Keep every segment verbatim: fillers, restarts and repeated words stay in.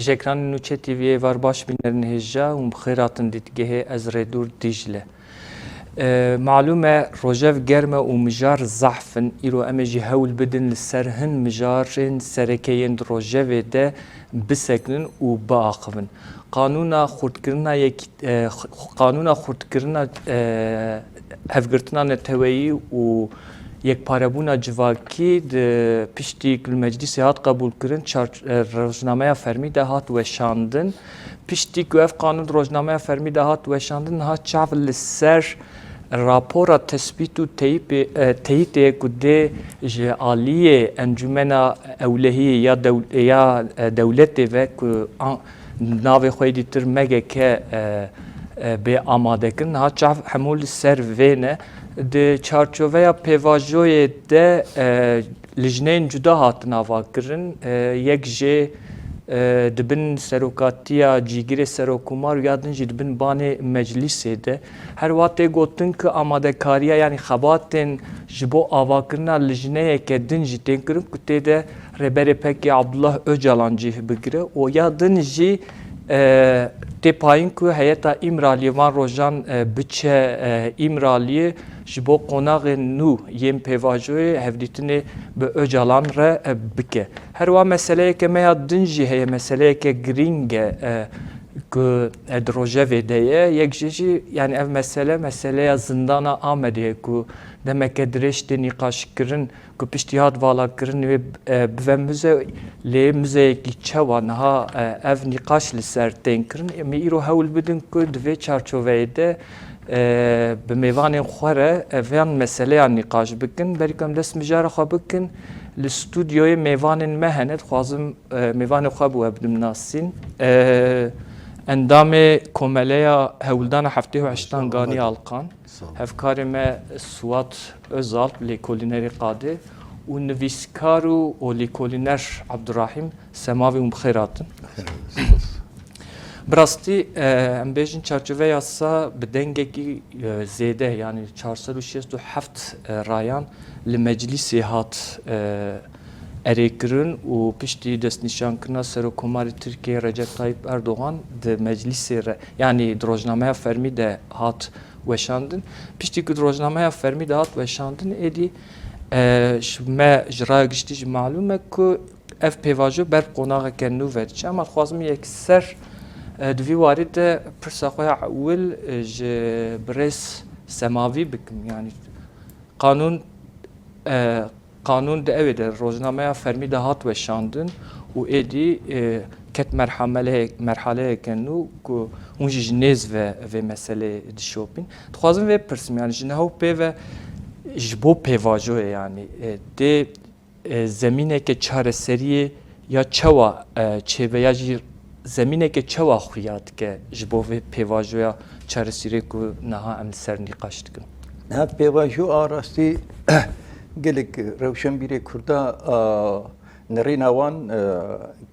Ji ekranê Nûçe T V'yê êvar baş bînerên hêja û bi xêr hatin dîtgehê, ez Rêdûr Dîcle. E, malûm e, rojev germ e û mijar zehf in. Îro em ê jî hewl bidin li ser hin mijarên sereke yên di rojevê de bisekinin û biaxivin. Qanûna xurtkirina yek-, e, x-, qanûna xurtkirina, e, hevgirtina neteweyî û yekparebûna civakî di piştî ku li meclîsê hat qebûlkirin, çar-, e, rojnameya fermî de hat weşandin. Piştî ku ev qanûn di rojnameya fermî de hat weşandin, niha çav li ser rapora tespît û teyîpê-, e, teyîtê ku dê ji aliyê Encûmena Ewlehiyê ya dew-, ya, e, dewletê ve ku an-, navê xwe yê dîtir M G K, e, e, bê amadekirin. Niha çav hemû li ser vê ne. Di çarçoveya pêvajoyê de, e, lijneyên cuda hatin avakirin. E, yek jê, e, di bin serokatiya cîgirê serokkomar û ya din jî di bin banê meclîsê de. Her wiha tê gotin ku amadekariya, yanî xebatên ji bo avakirina lijneyeke din jî tên kirin ku tê de Rêberê P K Abdullah Ocalan cih bigire û ya din jî, e, tê payîn ku heyeta Îmraliyê van rojan, e, biçe, e, Îmraliyê ji bo qonaxên nû yên pêvajoyê hevdîtinê bi Ocalan re, e, bike. Her wiha meseleyeke me ya din jî heye, meseleyeke girîng e, e, ku, e, di rojevê de ye. Yek jê jî, yanî ev mesele, meseleya zindana Amedê ye ku demeke dirêj tê nîqaşkirin. Ku piştî hat valakirin wê, e, bive muze, lê muzeyekî çawa niha, e, ev nîqaş li ser tên kirin. Em ê îro hewl bidin ku di vê çarçoveyê de, e, bi mêvanên xwe re, e, van meseleyan nîqaş bikin. Berî ku em dest mijara xwe bikin, li stûdyoyê mêvanên me hene, dixwazim, e, mêvanê xwe bi we bidim nasîn. E, endamê Komeleya Hewldana Heftê û Heştan Ganî Alqan. Sağ ol. Hevkarê me Suat Özalp, lêkolînerê Qadê û nivîskar û, û lêkolîner Abdurrahîm Semavî, hûn bi xêr hatin. Xêr hatin. Bi rastî, e, em bêjin çarçoveya yasa bi dengekî, e, zêde, yanî çar sed û şêst û heft, e, rayan li meclîsê hat, e, erêkirin û piştî destnîşankirina Serokkomarê Tirkiyê Recep Tayyip Erdogan di meclîsê re, yanî di rojnameya fermî de hat weşandin. Piştî ku di rojnameya fermî de hat weşandin, êdî, e, ji me ji raya giştî jî malûm e ku ev pêvajo ber qonaxeke nû ve diçe. Ema dixwazim yekser, e, di vî warî de pirsa xwe ya ewil, e, ji birêz Semavî bikim. Yanî qanûn, e, qanûn di ewê de, rojnameya fermî de hat weşandin û êdî, e, ket merhamele-, merhaleyeke nû ku hûn jî ji nêz ve vê meseleyê dişopîn. Dixwazim vê bipirsim, yanî ji nehew pê ve ji bo pêvajoyê, yanî, e, dê, e, zemîneke çareseriyê ya çawa, e, çêbe ya jî zemîneke çawa xuya dike ji bo vê pêvajoya çaresîrê ku niha em li ser nîqaş dikin? Niha pêvajo a rastî gelek rewşenbîrê Kurda, a, nirîna wan, e,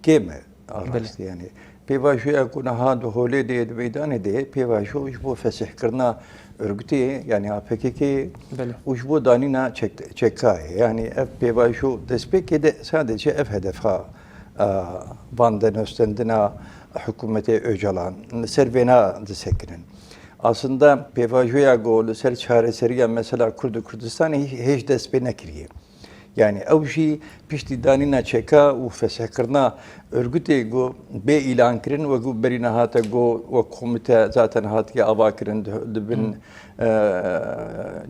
kêm e a Belê. Rastî, yanî. Pêvajoya ku niha di holê de, di meydanê de ye, pêvajo ji bo fesihkirina örgütê, yanî A P K K Belê. û ji bo danîna çek-, çekayê. Yanî ev pêvajo destpêkê de sadece ev hedefa, a, van denostendina hikûmetê Ocalan li ser vêna disekinin. Aslında pêvajoya ku li ser çareseriya mesela Kurd û Kurdistanê hê-, hêj dest pê nekiriye. Yani ew jî piştî danîna çeka û fesihkirina örgütê ku bê îlankirin, wekû berî niha te got, wek komîte zaten hatiye avakirin di, di bin, Hmm. e,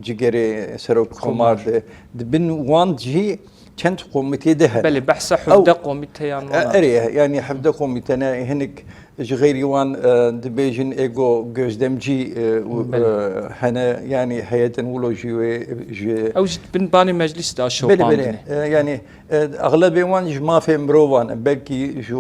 cigerê serok Komar. komar de, di bin wan jî çend komîtê de hene. Belê, behsa Ew hevdeh komîteyan E, wana. erê, yani hevdeh komîte ne, hinek ji xeyrî wan, e, dibêjin êgo gözlemcî, e, û, Belê. e, hene, yani heyetên wilo jî wê, ji Ew jî bin banê meclîs de Belê, şopandinê. belê. E, yani, e, exlebê wan ji mafê mirovan, belkî ji,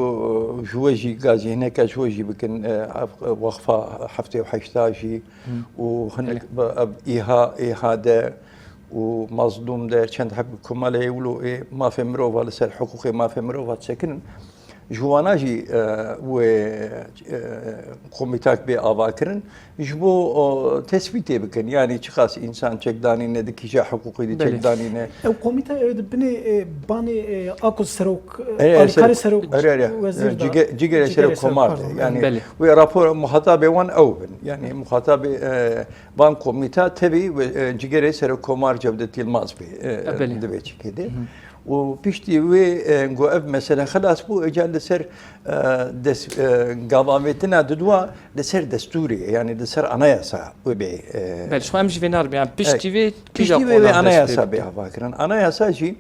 ji we jî gazî hineke ji we jî bikin, e, ev, e, Wexfa heftê û heşta jî Hı. û hinek Belê. bi, ev, îha, îha de û Mazlûm de çend heb komeleyê wilo ê mafê mirova li ser hiqûqê mafê mirova disekinin. Ji wana jî, e, wê, e, komîtak bê avakirin, ji bo, o, tespîtê bikin. Yanî çiqas însan çekdanî ne, di kîja hiqûqî de Belê. çekdanî ne. Ew komîte, ew di binê, e, banê, e, a ku serok, e, Erê, alîkarê serok, serok erê, erê, wezîr e, da, cige-, cigere cigere serok serok, komar de. pardon, Yanî Belê. wê rapor muhatabê wan ew bin. Yanî muhatabê, e, van komîta tevî wê, e, cigere serok komar Cevdet Yilmaz bê, e, E, belê. di vê çikê de. Hı hı. Û piştî wê, e, ku ev mesele xilas bû, êca li ser, e, des-, e, gavavêtina didwa li ser destûrê, yanî li ser anayasa wê bê, e, Belê, ji xwe em jî vê naribin. Yanî piştî e, vê piştî kîja wê, wê qonaq dest pê anayasa bike. bê avakirin. Anayasa jî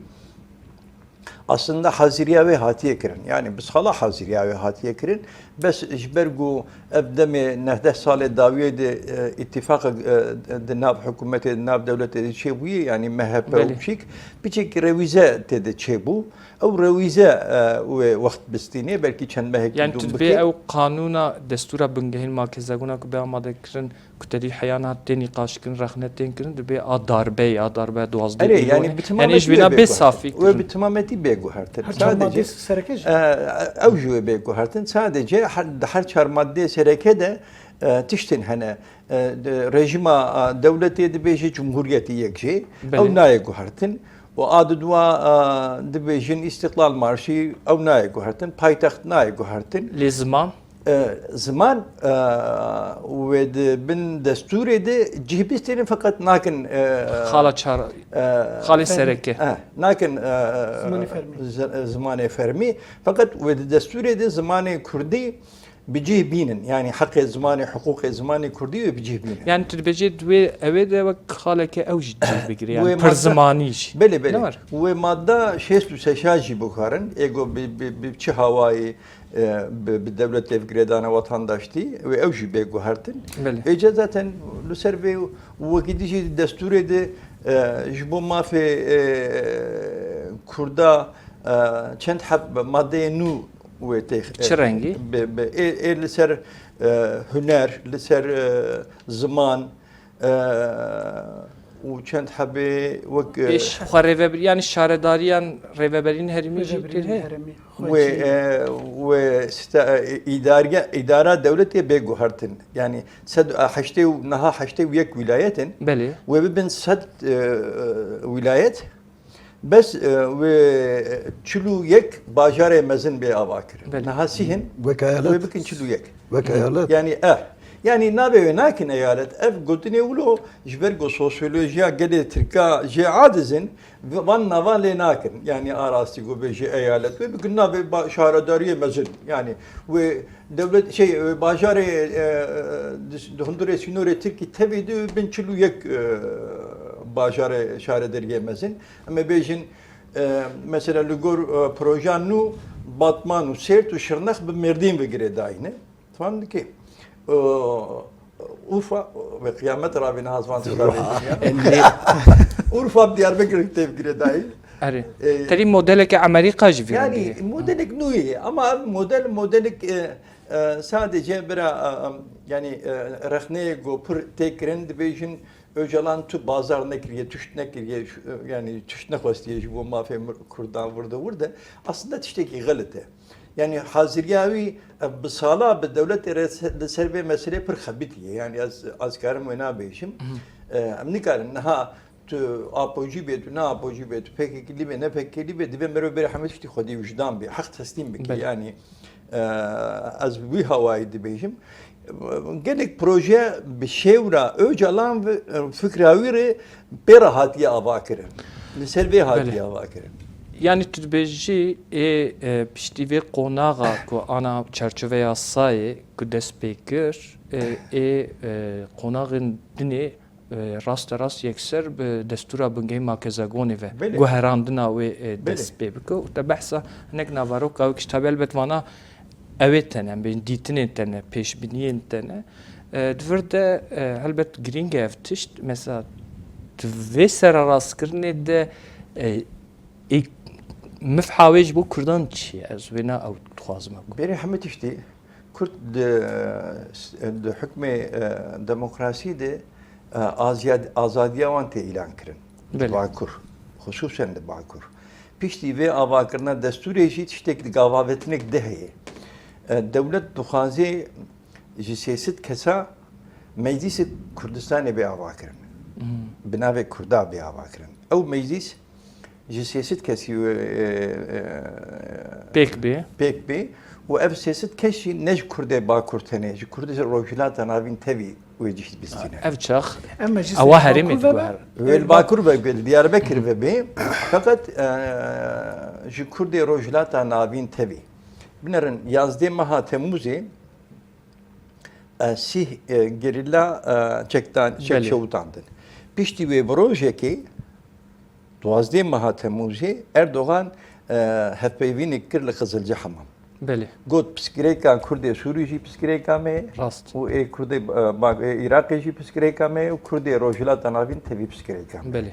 aslında haziriya wê hatiye kirin. Yanî bi sala haziriya wê hatiye kirin. Bes ji ber ku ev demê neh deh salê dawiyê de, e, îtîfaq, e, di nav hikûmetê, di nav dewletê de çêbûyî, yanî M H P û Belê. çîk, piçek rewîze tê de çêbû. Ew rewîze, e, wê wext bistînê, belkî çend mehekî Yanî dûm tu dibê bike. ew qanûna destûra bingehîn makezagona ku bê amade kirin, ku tedî heya niha tê nîqaşkirin, rexne tên kirin, dibê a darbeyê, a darbeya duwazdeh Erê, Îlonê. yanî bi Yanî timametî ji wê wê bê bê guhertin. safî Wê kirin. bi timametî bê guhertin. Her çar Sadece, maddeyê sereke jî. e, ew jî wê bê guhertin. Sadece her, di her çar maddeyê sereke de, e, tiştên hene. E, de, rejîma, e, dewletê dibêje cumhuriyetî yek jî. Belê. Ew nayê guhertin. Û a didwa, e, dibêjin Îstiqlal Marşî, ew nayê guhertin. Paytext nayê guhertin. Lê ziman? E, ziman, e, wê di bin destûrê de cih bistênin, feqet nakin, e, Xala çar-, e, xalê Fermî. sereke. e, nakin, e, Zimanê fermî. zi-, zimanê fermî. Feqet wê di destûrê de zimanê kurdî bi cih bînin. Yanî heqê zimanê, hiqûqê zimanê kurdî wê bi cih bînin. Yanî tu dibêjê di wê, ew ê de wek xaleke ew jî cih bigire. Yanî Wê pir madde zimanî jî. Belê, belê. Ne var? Wê madda şêst û şeş jî bikarin. Ê ku bi, bi, bi çi hawayê e, bi, bi dewletê ve girêdana wetandaştî, wê ew jî bê guhertin. Belê. Êca zaten li ser vê û wekî dî jî destûrê de, e, ji bo mafê, e, Kurda, e, çend heb maddeyê nû wê têx-, Çi rengî? bi, bi, ê, ê li ser, e, huner, li ser, e, ziman, e, û çend hebê wek, e, Pêş xwe rêvebir-, yanî şaredariyan rêveberiyan herêmî jî Rêveberiyan tê heye? herêmî, Wê, xwecî. e, wê sta-, e, îdariye-, îdara dewletê bê guhertin. Yanî sed, e, heştê û, niha heştê û yek wîlayet in. Belê. Wê bibin sed, e, e, wîlayet. Bes, e, wê çil û yek bajarê mezin bê ava kirin. Belê. Niha sî hin, Wek eyalet. wê bikin çil û yek. Wek eyalet. Yanî, eh. Yanî navê wê nakin eyalet. Ev gotinê wilo ji ber ku sosyolojiya gelê Tirka jê aciz in, v-, van navan lê nakin. Yanî a rastî ku bêjî eyalet. Wê bikin navê ba-, şaredariyê mezin. Yanî wê dewlet, şey, wê bajarê, e, e, di, di hundurê sînorê Tirkî tevî de bin çil û yek, e, bajarê şaredariyê mezin. Em ê bêjin, e, mesela li gor, e, projeya nû Batman û Sêrt û Şirnex bi Mêrdîn ve girêdayî ne. Fam dikê? E, Urfa ve qiyamet ravî niha zivan tişta vê dinya. Urfa bi Diyarbekir tê girêdayî. Erê. E, Terî modeleke Amerîka jî vî Yanî rengî. modelek nû ye ama ev model, modelek, e, e, sadece bira, e, e, yanî, e, rexneyê ku pir tê kirin dibêjin Ocalan tu bazar nekiriye, tişt nekiriye, şu-, yanî tişt nexwestiye ji bo mafê mir-, Kurdan vir de wir de. Aslında tiştekî xelit e. Yanî haziriya wî, e, bi sala bi dewletê re se-, li ser vê meselê pir xebitiye. Yanî ez, ez karim wê nabêjim. Mhm. E, em nikarin niha tu apojî bê, tu ne apojî bê, tu P K K'lî bê, ne P K K'lî bê, divê merov bêre hemî tiştî xwedî wijdan bê, heq teslîm bike. Belê. Yanî, e, ez wî hawayî dibêjim. Gelek proje bi şêwra Ocalan ve, e, fikra wî rê pê re hatiye ava kirin. Li ser vê hatiye Belê. ava kirin. Yanî tu dibêjî ê, e, piştî vê qonaxa ku ana çerçoveya sayê ku dest pê kir, e, ê, e, qonaxên dinê, e, rasterast yekser bi destûra bingehîn Makezagonê ve Belê. guherandina wê, e, Belê. dest pê bike. Û te behsa hinek navaroka wê kişt, tabi helbet vana ew ê tene, em bêjin dîtinên tene, pêşbîniyên tene. E, di vir de, e, helbet girîng e ev tişt. Mesela, di vê sererastkirinê de, e, ê mifha wê ji bo Kurdan çi ye? Ez wêna ew dixwazim ev. Berê hemî tiştî Kurd di, di hukmê, e, demokrasî de, e, aziyad-, azadiya wan tê îlan kirin. Belê. Di Bakur. Xusûsen di Bakur. Piştî vê avakirina destûrê jî tiştek di gavavetinêk de heye. E, dewlet dixwaze ji sê sed kesa Meclîsê Kurdistanê bê avakirin. Bi navê Kurda bê avakirin. Ew meclîs ji sê sed kesî, e, e, Pêk bê. Pêk bê û ev sê sed kes jî ne ji Kurdê Bakur tenê, ji Kurdê Rojhilata Navîn tevî wê cih bistîne. Ev çax Em meclisê ewa herêmê Bakur ve diguher. Wê li Bakur ve, li Diyarbekir ve bê. Feqet, e, ji Kurdê Rojhilata Navîn tevî. Binerin, yazdê meha Temmûzê, e, sîh, e, gerîla, e, çekdan, çek Belê. Şewitandin. Piştî wê bi rojekê, duwazdeh meha Temmûzê, Erdogan, e, hevpeyvînek kir li Qizilcihemam. Belê. Got, piskirêka Kurdê Sûrî jî piskirêka me ye. Rast. Û ê Kurdê, e, ba-, ê Iraqê jî piskirêka me ye û Kurdê Rojhilata Navîn tevî piskirêka me ye. Belê.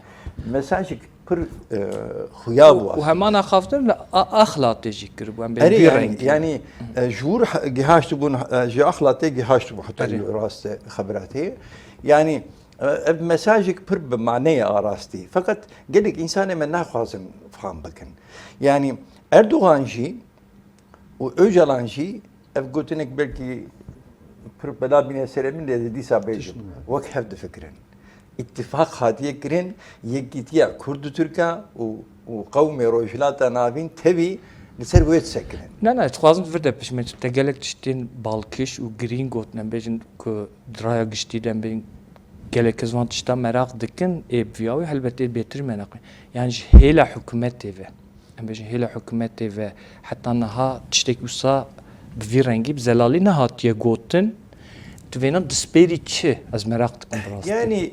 Mesajek pir, e, xuya bû aslında. Û hemana xaftin li a-, Axlatê jî kiribû, em bê Erê, vî yani, rengî. Yani, e, ji wir ha-, gihaştibûn, e, ji Axlatê gihaştibû heta Erê. Rast e xebiratê. Yani, e, ev mesajek pir bi maneyê arastî. Feqet gelek însanê me naxwazin fam bikin. Yani, Erdogan jî û Ocalan jî ev gotinek belkî pir bela bîne serê min, lê ez dîsa bêjim. Tişt nîne. Wek hev difikirin. Îttifaq hatiye kirin, yekîtiya Kurd û Tirka û, û qewmê Rojhilata Navîn tevî li ser wê disekinin. Na, na, ez dixwazim vir de pişt me, te gelek tiştên balkêş û girîng gotin, em bêjin ku di raya giştî de em bêjin gelek kes van tişta meraq dikin, ê bi vîya wê helbet ê bêtir meraq. Yani ji hêla hikûmetê ve. Em bêjin hêla hikûmetê ve heta niha tiştek wisa bi vî rengî, bi zelalî nehatiye gotin. Tu vêna dispêrî çi? Ez meraq dikim bi rastî. Yani,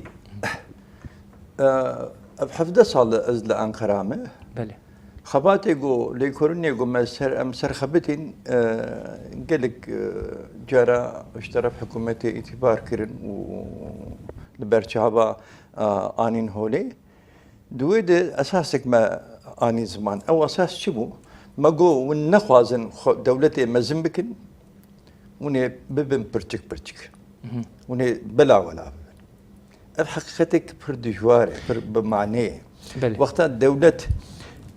e, ev hevdeh sal e ez li Enqera me. Belê. Xebatê ku, lêkorinê ku me ser, em ser xebitîn, e, gelek, e, cara ji teref hikûmetê îtîbar kirin û li ber çava, e, anîn holê. Di wê de esasek me anî ziman. Ew esas çi bû? Me got, hûn nexwazin xwe dewletê mezin bikin, hûn ê bibin pirçik pirçik. Mhm. Hûn ê bela wela bibin. Ev heqîqetek pir dijwar e, pir bi manê ye. Belê. Wexta dewlet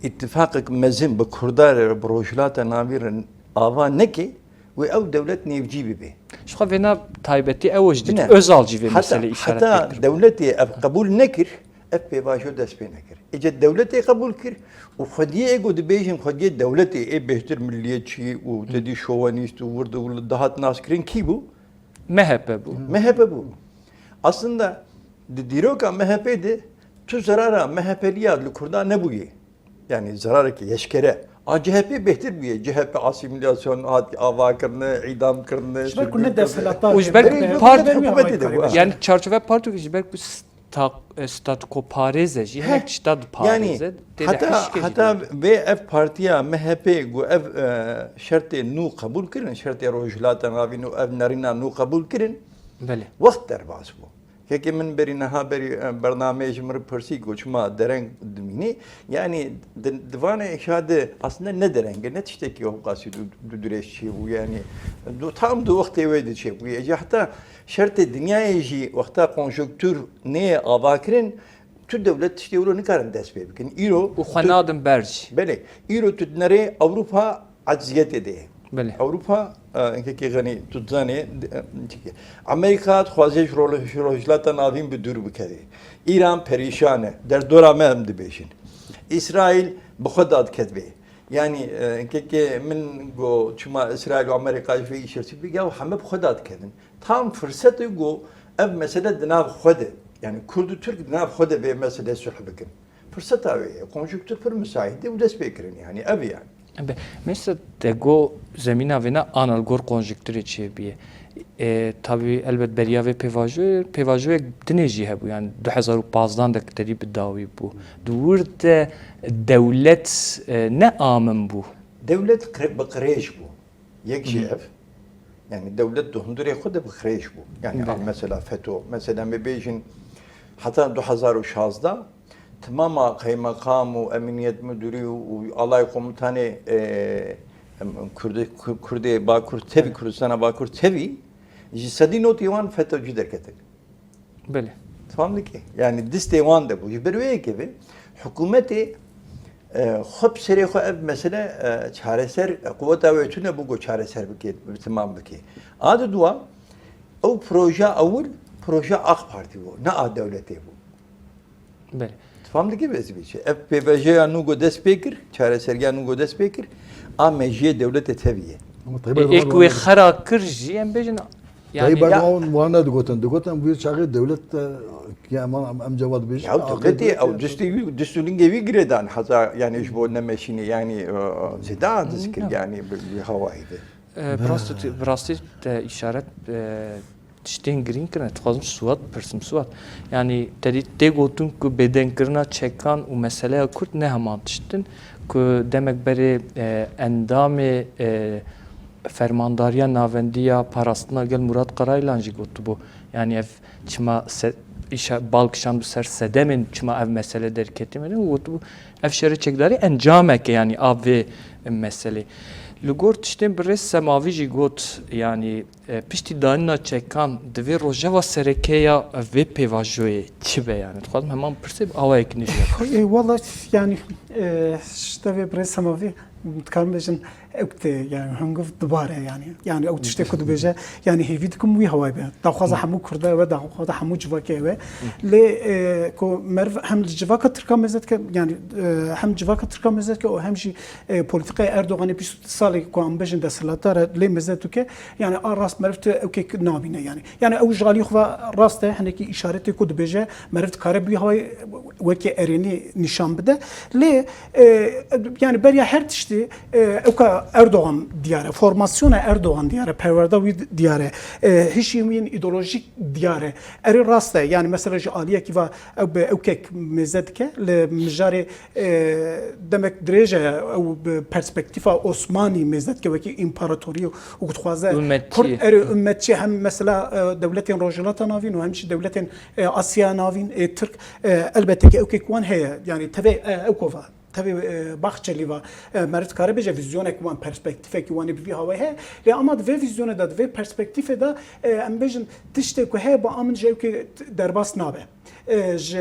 îttifaqek mezin bi Kurda re, bi Rojhilata Navîn re ava neke, wê ew dewlet nêvcî bibe. Ji xwe vêna taybetî ew jî dît. Bine. Özal jî vê Heta, meselê îşaret heta pêk kir. Dewletê ev qebûl nekir, ev pêvajo dest pê nekir. Êca dewletê qebûl kir û xwediyê ê ku dibêjin xwediyê dewletê ê bêhtir milliyetçî û Hı. tedî şovenîst û wir de û li dihat naskirin kî bû? M H P bû. M H P bû. Aslında di dîroka M H P de tu zerara MHP'liya li Kurda nebûye. Yani zerarekî eşkere. A C H P bêhtir bûye. C H P asîmîlasyon hat avakirine, îdam kirine, Ji ber ku sürgün ne kirine. Desthilatdar Û ji ber Berê ku yok, parti vermiyor hikûmetê de Amerika'ya bû. Başkanı. Yani çarçove parti ji ber ku sta-, e, statükoparêz e jî, Heh. hinek tişta Yani diparêze, têde heta, hişkê jî heta diyar. Vê ev partiya M H P ku ev, e, şertê nû qebûl kirin, şertê Rojhilata Navîn û ev nerîna nû qebûl kirin, Belê. wext derbas bû. Kekê min berî niha berî, e, bernameyê ji min re pirsî ku çima dereng dimînî. Yani di, di van êşa de aslında ne dereng e, ne tiştekî ewqasî du, du dirêj çêbû. Yani du, tam du wextê wê de çêbû. Êca heta şertê dinyayê jî wexta konjonktûr neyê avakirin, tu dewlet tiştê wilo nikarin dest pê bikin. Îro Û xwe tu nadin ber jî. Belê. Îro tu dinerê Ewropa ecziyetê de ye. Belê. Ewropa, e, hinkekî xenî, tu dizanê, e, çikê. Amerîka dixwaze ji Roj-, ji Rojhilata Navîn bi dûr bikeve. Îran perîşan e. Derdora me em dibêjin. Îsraîl bi xwe dadiketibê. Yani, e, hinkekê min got, çima Îsraîl û Amerîka ji vê îşê çi bike, ew heme bi xwe dadikevin. Tam firset e ku ev mesele di nav xwe de, yani Kurd û Tirk di nav xwe de vê meselê sulh bikin. Firseta wê ye. Konjonktûr pir misaît e û dest pê kirin, yani ev e yani. Ebe, mesela te got zemîna vêna ana li gor konjonktûrê çêbûye. E, tabî elbet beriya vê pêvajoyê, pêvajoyek dinê jî hebû, yani du hezar û pazdeh de tedî bi dawî bû. Di wir de dewlet, e, ne amin bû. Dewlet qire-, bi qirêj bû. Yek jî Hı hı. ev. Yani dewlet di hundirê xwe de bi qirêj bû. Yani Belê. al mesela FETÖ. Mesela me bêjin heta du hezar û şazdeh timama qeymeqam û emniyet müdürü û alay komutanê, e, em, Kurdê, Kur-, Kurdê Bakur tevî, Kurdistana Bakur tevî ji sedî notî wan FETÖ'cî derketin. Belê. Fam dikî? Yani distê wan de bû. Ji ber wê yekê ve hikûmetê E, xwe bi serê xwe ev mesele, e, çareser, e, quweta wê tune bû ku çareser bike, bi timam bike. A di dua, ew proje ewil, proje AK Partî bû, ne a dewletê bû. Belê. Tu fam dikî ez bê çi? Ev pêvajoya nû ku dest pê kir, çareseriya nû ku dest pê kir, a mejiyê dewletê tevî ye. Ama Tayyip Ê, Erdoğan êk wê wê xera kir jî, em bêjin, yani Tayyip Erdoğan wan ne digotin. Digotin bu çaxê dewlet de, ya, em, em cevap dibêjin. Ya dewletê ew distê wî, distûlingê wî girêdan. Heza, yani ji bo nemeşînê, yani, e, zêde aciz kir, yani bi, bi hawayî de. E, bi rastî, bi rastî te îşaret, e, tiştên girîng kirin. Dixwazim ji Suwat bipirsim. Suwat, yani te dî tê gotin ku bêdengkirina çekan û meseleya Kurd ne heman tişt in ku demek berê, e, endamê, e, Fermandariya Navendî ya Parastina Gel Murat Karaylan jî gotibû. Yani ev çima se-, îşa-, bal kişand bi ser sedemên çima ev mesele derketî me, gotibû ev şerê çekdarî encamek e, yani a vê meselê. Li gor tiştên birêz Semavî jî got, yani, e, piştî danîna çekan di vê rojeva sereke ya vê pêvajoyê çi be, yani dixwazim heman pirsê bi awayekî nijî. E, wala, yani, e, ji te vê birêz Semavî dikarim bêjin, ew tê, yani, hungiv dibare, yani. Yani, ew tiştê ku dibêje, yani, hêvî dikim wî hawayê be. Daxwaza hemû Kurda ew e, daxwaza hemû civakê ew e. Lê, e, ku meriv hem li civaka Tirka mêze dike, yani, e, hem civaka Tirka mêze dike û hem jî, e, polîtîkaya Erdoganê bîst û du salê ku em bêjin desthilatdar e, lê mêze dike, yani, a rast meriv tu ew kek nabîne, yani. Yani, ew ji alî xwe rast e, hinekî îşaretê ku dibêje, meriv dikare bi wî hawayê wekî erênî nîşan bide. Lê, e, yani beriya her tiştî, e, ewka Erdogan diyar e, formasyona Erdogan diyar e, perwerda wî diyar e, e, hişî wî yên îdeolojîk diyar e. Erê rast e, yani mesela ji aliyekî ve ew bi ewkek mêze dike, li mijarê, e, demek dirêj e, ew bi perspektîfa Osmanî mêze dike, wekî împaratorî û dixwaze Ummetçî. Kurd erê ummetçî hem mesela, e, dewletên Rojhilata Navîn û hem jî dewletên, e, Asya Navîn, ê Tirk, e, elbette ki ewkek wan heye, yani tevê, e, ew kova. Tevê, e, Bahçelî va, e, meriv dikare bêje vîzyonek wan, perspektîfekî wan ê bi vî hawayê heye. Lê ama di vê vîzyonê de, di vê perspektîfê de, e, em bêjin tiştê ku heye ba a min ji ewkê derbas nabe. E, ji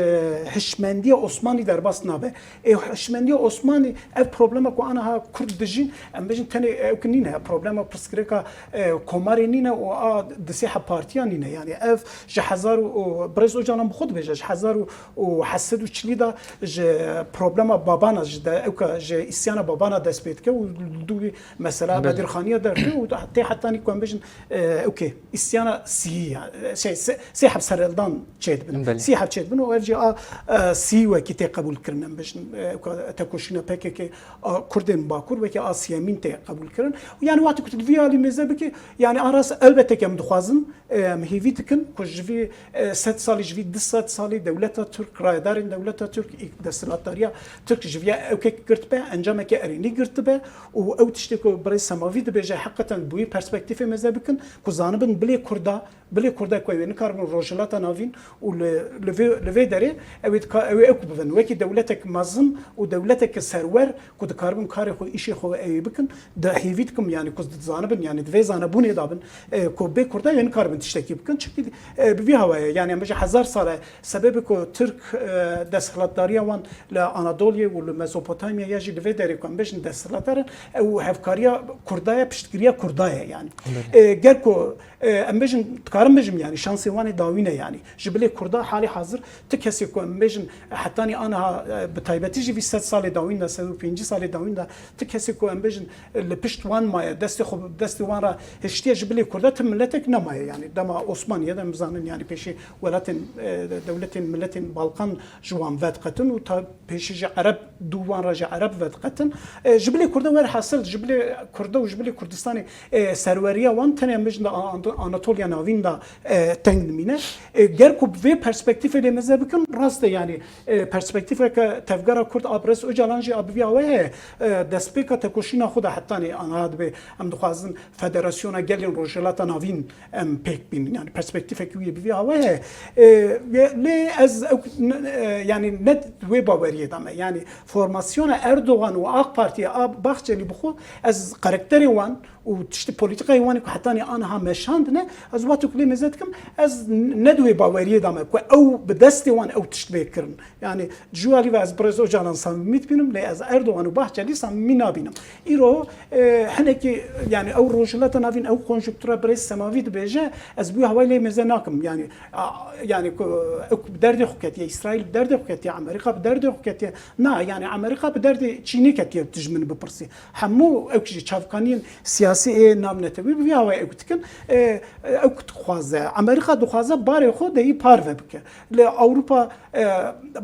hişmendiya Osmanî derbas nabe. E, hişmendiya Osmanî ev problema ku aniha Kurd dijîn, em bêjin tenê ewkê nîne. Problema pirsgirêka, e, komarê nîne û a di sê heb partiya nîne. Yani ev ji hezar û, û Birêz Ocalan bi xwe dibêje, ji hezar û heft sed û çilî de ji problema Babana, ji de, ewka ji îsyana Babana dest pê dike û li dû wî mesela Belê. Bedirxaniya dertê û tê hetanî ku em bêjin, e, ewkê îsyana sîyî ya, şey, sê, sê heb serhildan çêdibin. Belê. Sî heb çêdibin û ev jî a, e, sî wekî tê qebûl kirin, em bêjin, e, ewka tekoşîna P K K a Kurdên Bakur wekî a siyemîn tê qebûl kirin. Yani wextê ku tu di vî alî mêze bikî, yani a rast elbette ki em dixwazin, Em hêvî dikin ku ji vî, e, sed salî, ji vî du sed salî dewleta Tirk, rayedarên dewleta Tirk, î-, desthilatdariya Tirk ji viya ewkek girtibe, encameke erênî girtibe û ew tiştê ku birêz Semavî dibêje heqeten bi wî perspektîfê mêze bikin ku zanibin bilê Kurda, bilê Kurda ku ew ê nikaribin Rojhilata Navîn û li, li vê, li vê derê ew ê dika-, ew ê ew ku bibin wekî dewletek mezin û dewleteke serwer ku dikaribin karê xwe, îşê xwe ew ê bikin, di hêvî dikim, yani ku dizanibin, yani di vê zanebûnê de bin, e, ku bê Kurda wê nikaribin tiştekî bikin, çimkî, e, bi vî hawayê, yani em bêjin hezar sal e, sebebê ku Tirk, e, desthilatdariya wan li Anadoliyê û li Mezopotamya ya jî li vê derê ku em bêjin desthilatdar in, ew hevkariya Kurda ye, piştgiriya Kurda ye yani. Belê. E, ger ku E, em bêjin, dikarim bêjim, yani şansê wan ê dawîn e, yani ji bilê Kurda halê hazir ti kesê ku em bêjin hetanî aniha, e, bi taybetî jî vî sed salê dawîn de, sed û pêncî salê dawîn de ti kesê ku em bêjin, e, li pişt wan maye, destê xwe, destê wan re hiştiye, ji bilê Kurda ti miletek nemaye, yani dema Osmaniye de em bizanin, yani pêşî welatên, e, dewletên, miletên Balkan ji wan vediqetin û ta pêşî ji Ereb, dû wan re ji Ereb vediqetin. E, ji bilê Kurda werhasil, ji bilê Kurda û ji bilê Kurdistanê, e, serweriya wan tenê em bêjin de An-, Anatoliya Navîn de, e, teng dimîne. E, ger ku bi vê perspektîfê lê mêze bikin, rast e, yanî, e, perspektîfeke tevgera Kurd a Birêz Ocalan jî a bi vî awê heye. E, destpêka tekoşîna xwe de hetanî aniha dibê em dixwazin Federasyona Gelên Rojhilata Navîn em pêk bînin. Yani perspektîfekî wî bi vî awê heye. E, ye-, lê ez ew, n-, e, yani ne wê baweriyê de me. Yani formasyona Erdogan û AK Partiyê a Bahçelî bi xwe ez karakterê wan û tiştî polîtîkayê wan ê ku hetanî aniha meşandine, ez wextê ku Mêze dikim, ez ne di wê baweriyê de me ku ew bi destê wan ew tişt bê kirin. Yani ji wî alî ve ez birêz Ocalan samîmî dibînim, lê ez Erdogan û Bahçelî samîmî nabînim. Îro, e, hinekî, yani ew Rojhilata Navîn, ew konjuktura birêz Semavî dibêje, ez bi wî hawayî lê mêze nakim. Yani, a, yani ku ew bi derdê xwe ketiye, Îsraîl bi derdê xwe ketiye, Amerîka bi derdê xwe ketiye. Na, yani Amerîka bi derdê Çînê ketiye, tu ji min bipirsî. Hemû ew jî çavkaniyên siyasî ê navnetewî bi vî hawayê ew dikin. E, ew dixwaze, Amerîka dixwaze barê xwe de yî parve bike. Li Ewropa, e,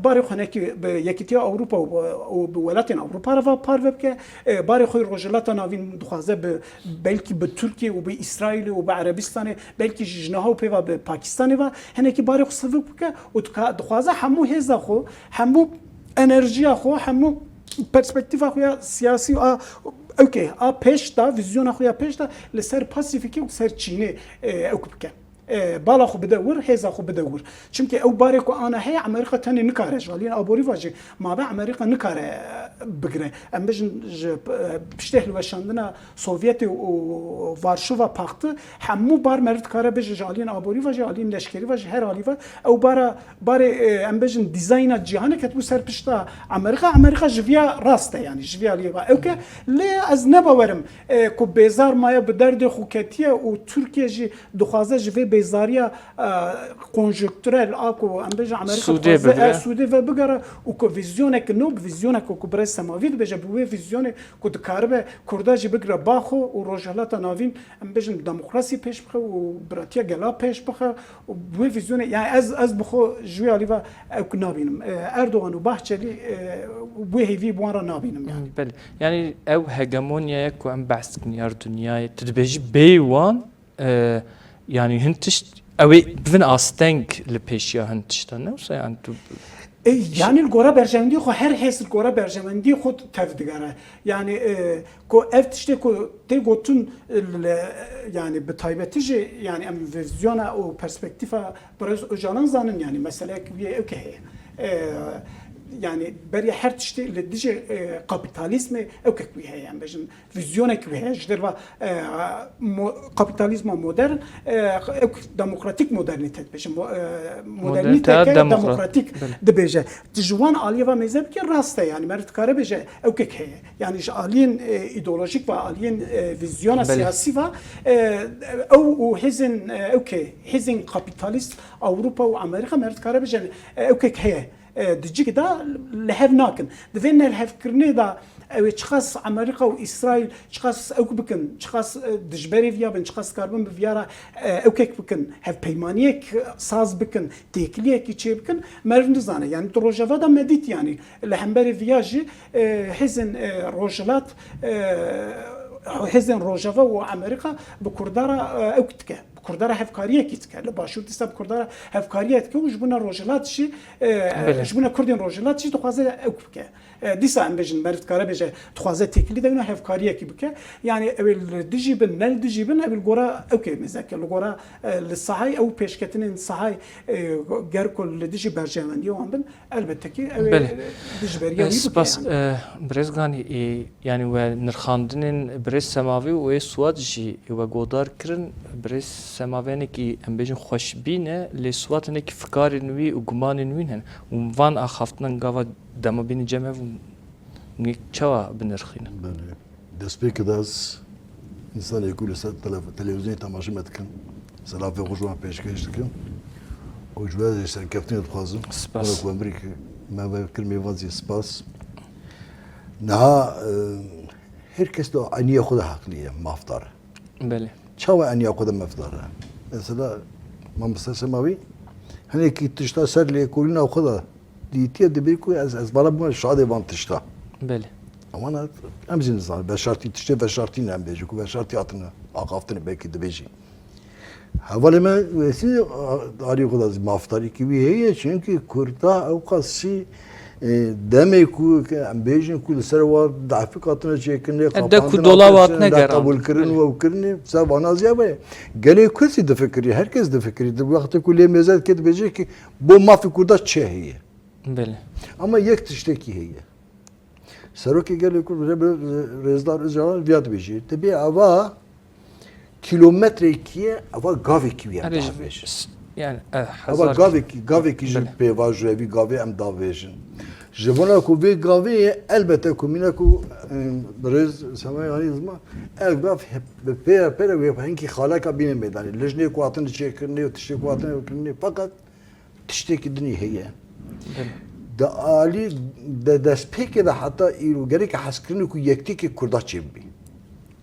barê xwe nekî bi Yekîtiya Ewropa û, û bi welatên Ewropa re ve parve bike. E, barê xwe Rojhilata Navîn dixwaze bi, belkî bi Tirkiye û bi Îsraîlê û bi Erebistanê, belkî jî ji niha û pê ve bi Pakistanê ve hinekî barê xwe sivik bike û dika-, dixwaze hemû hêza xwe, hemû enerjiya xwe, hemû perspektîfa xwe ya siyasî a, okey, a pêş de, vîzyona xwe ya pêş de li ser Pasîfîkê û ser Çînê, e, ew bike. E, bala xwe bide wir, hêza xwe bide wir. Çimkî ew barê ku ana heye, Amerîka tenê nikare, ji aliyên aborî ve jî mabe Amerîka nikare, e, bigire. Em bijin ji, e, piştê hilweşandina Sovyetê û Varşova Paktî hemû bar meriv dikare bêje ji aliyên aborî ve, ji aliyên leşkerî ve, ji her alî ve. Ew bara, barê, e, em bêjin dîzayna cîhanê ketibû ser pişta Amerîka. Amerîka ji viya rast e, yani ji viya aliyê ve ewk e. Lê ez ne bawerim, e, ku bêzar maye bi derdê xwe ketiye û Tirkiye jî dixwaze ji vê bêzariya, e, konjonkturel a ku em bêjin Amerîka Sûdê dixwaze, bigire. E, sûdê ve bigere û ku vîzyoneke nû, bi vîzyoneke ku birêz Semavî dibêje, bi wê vîzyonê ku dikaribe Kurda jî bigire ba xwe û Rojhilata Navîn, em bêjin, demokrasî pêş bixe û biratiya gela pêş bixe û bi wê vîzyonê, yani ez, ez bi xwe ji wê alî ve ew nabînim. E, Erdogan û Bahçelî, e, wê hêvî bi wan re nabînim yani. Belê. Yani ew hegemonyaya ku em behs dikin ya dinyayê, tu dibêjî bê wan, e, yani hin tişt, ew ê bivin asteng li pêşiya hin tişta, ne wisa yani tu E, yani li gora berjewendiyê xwe, her hêz li gora berjewendiyê xwe tev digere. Yani, e, ku ev tiştê ku tê gotin, e, li, yani bi taybetî jî, yani em vîzyona û perspektîfa birêz Ocalan zanin, yani meseleyek wî ewke heye. E, yani beriya her tiştê li dijî, e, kapîtalîzmê ewkek wî heye, em bêjin. Vîzyonekî wî heye ji derva, e, mo-, kapîtalîzma modern, e, ew demokratîk modernîte dibêje. Mo-, e, modernîteke demokratîk dibêje. Tu ji wan aliyê ve mêze bikî rast e, yani meriv dikare bêje ewkek heye. Yani ji aliyên, e, îdeolojîk ve, aliyên, e, vîzyona siyasî ve, e, ew û hêzên, e, ewkê, hêzên kapîtalîst Ewropa û Amerîka meriv dikare bêje, e, ewkek heye. E, di cik de li hev nakin. Di vê nelhevkirinê de ew ê çiqas Amerîka û Îsraîl çiqas ewk bikin, çiqas, e, dijberê viya bin, çiqas karibin bi viya re, e, ewkek bikin, hevpeymaniyek saz bikin, têkiliyekî çê bikin, meriv nizane. Yani di Rojava de me dît, yani li hemberê viya jî, e, hêzên, e, Rojhilat, e, hêzên Rojava û Amerîka bi Kurda re, e, ewk dike. Bi Kurda re hevkariyekî dike. Li Başûr dîsa bi Kurda re hevkariyek dike û ji bona Rojhilat jî, e, Belê. Ji bona Kurdên Rojhilat jî dixwaze ewk bike. E, dîsa em bêjin, meriv dikare bêje, dixwaze têkilî de wina hevkariyekî bike. Yani ew ê li dijî bin, ne li dijî bin, ew ê li gora ewkê mêze ke. Li gora, e, li sahayê ew pêşketinên sahayê, e, ger ku li dijî berjewendiyê wan bin, elbette ki ew ê Belê. Dijberiya E, wî bike spas, yani. E, Birêz Ganî, e, yani we nirxandinên Birêz Semavî û ê Swat jî we godar kirin. Birêz Semavî hinekî, em bêjin, xweşbîn e, lê Swat hinekî fikarên wî û gumanên wî hene. Û van axaftinan gava dema bînin cem hev û çawa binirxînin? Belê. Destpêkê de ez însanê ku li ser tele-, televîzyonê temaşe me dikin, selavê xwe ji wan pêşkêş dikim û ji we jî serkeftinê dixwazim. Spas. Wek we mirî ki me ve kir mêvan zî spas. Niha, e, her kes di eniya xwe de heqlî ye, mafdar e. Belê. Çawa eniya xwe de mafdar e? Mesela, Mamoste Semavî hinekî tişta ser lêkolîna xwe de dîtiye, dibê ku ez, ez bala bûme şadê van tişta. Belê. Ama ne, em jî nizanin, veşartî, tiştê veşartî ne em bêjin, ku veşartî hatine axaftinê belkî dibêjî. Hevalê me wêsî, a, alî xwe de zî mafdarîkî wî heye, çunkî Kurda ewqasî, e, demê ku, ke em bêjin ku li ser wan dehfik hatine çêkirinê, de ku dola wan hatine qebûlkirin û ew kirinê, ser vana zî ev e. Gelê Kurd zî difikirî, her kes difikirî. Di wextê ku lê mêze dike dibêje ki bo mafê Kurda çi heye? Belê. Ama yek tiştekî heye. Serokê Gelê Kurd, Rêzdar Ocalan viya dibêjî. Dibê ava Kilometrekî ye, eva gavekî wî em Erê ji davêjin. s-, yani, e, Eva hezar gavekî, gavekî ji Belê. pêva ji vî gavê em davêjin. Ji bona ku vê gavê ye, elbette ku mîna ku, e, birêz Sema Yanî zima, ev gav hep bi pê re pê re wê hinkî xaleka bîne meydanê. Lijnê ku hatin çêkirinê û tiştê ku hatin kirinê, feqet tiştekî dinî heye. Belê. Di alî de destpêkê de heta îro gereke hezkirinê ku yektikê Kurda çêbibî.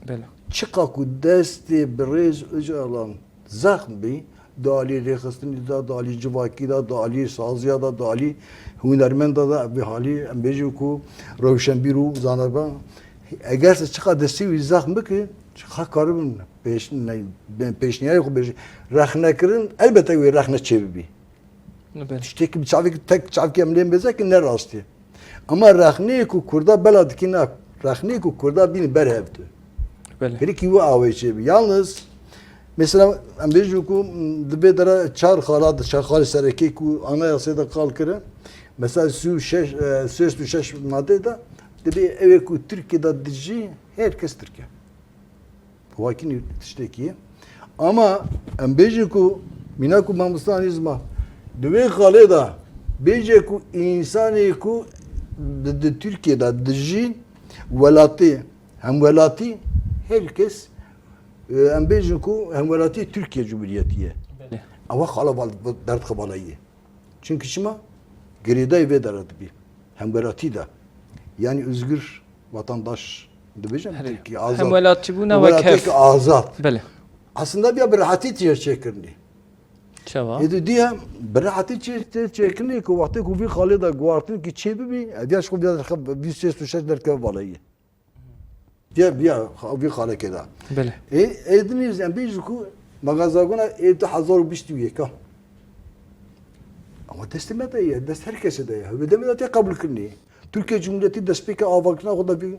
Belê. Çiqa ku destê birêz Ocalan zexm bî, di alî rêxistinî de, di alî civakî de, di alî saziya de, di alî hunermenda de, bi halî em bêjin ku rewşenbîr û zaneba, eger se çiqa destê wî zexm bike, çiqa karibin pêş-, ne-, pêşniyarê xwe bêjin. Rexnekirin, elbette wê rexne çêbibî. Belê. Tiştekî bi çavekî tek çavkê em lê mêze ki ne rastî. Ama rexneyê ku Kurda bela dikî ne, rexneyê ku Kurda bînî ber hev de. Belê. Herikî wî awê çêbî. Yalnız, mesela em bêjin ku, m, di vê dera çar xala de, çar xalê serekê ku anayasê de qal kirin, mesela sî û şeş, e, sêst û şeş madde de dibê ew ê ku Tirkiye de dijî, her kes Tirk e. Wakî tiştekî ye. Ama em bêjin ku mîna ku mamosta Anî zima, di wê xalê de bêje ku însanê ku di, di Tirkiye de dijî welatê, hemwelatî, her kes, e, em bêjin ku hemwelatî Tirkiye Cumhuriyetî ye. Belê. Ewa xala val-, derdxe balayî ye. Çimkî çima? Girêdayî vê dera dibî. Hemwelatî de. Yani özgür vatandaş dibêjin Herê. Tirkî, azad. Hemwelatîbûna wek hev. Hemwelatiyeke azad. Belê. Aslında biya bi rehetî tê çêkirinê. Çawa? Ê di diya bi rehetî çê, tê çêkirinê ku wextê ku vî xalê de guhartin ki çê bibî, ev ya ji xwe biya derxe-, vî sêst û şeş derkeve balayî. Diye biya, vî xalekê de. Belê. Ê, ê dinê em bêjin ku magazagona ê du hezar û bîst û yek a. Ama destê me de ye, dest her kesê de ye. Hewlê demê de tê qebûl kirinê. Türkiye Cumhuriyeti destpêka avakirina xwe de vî,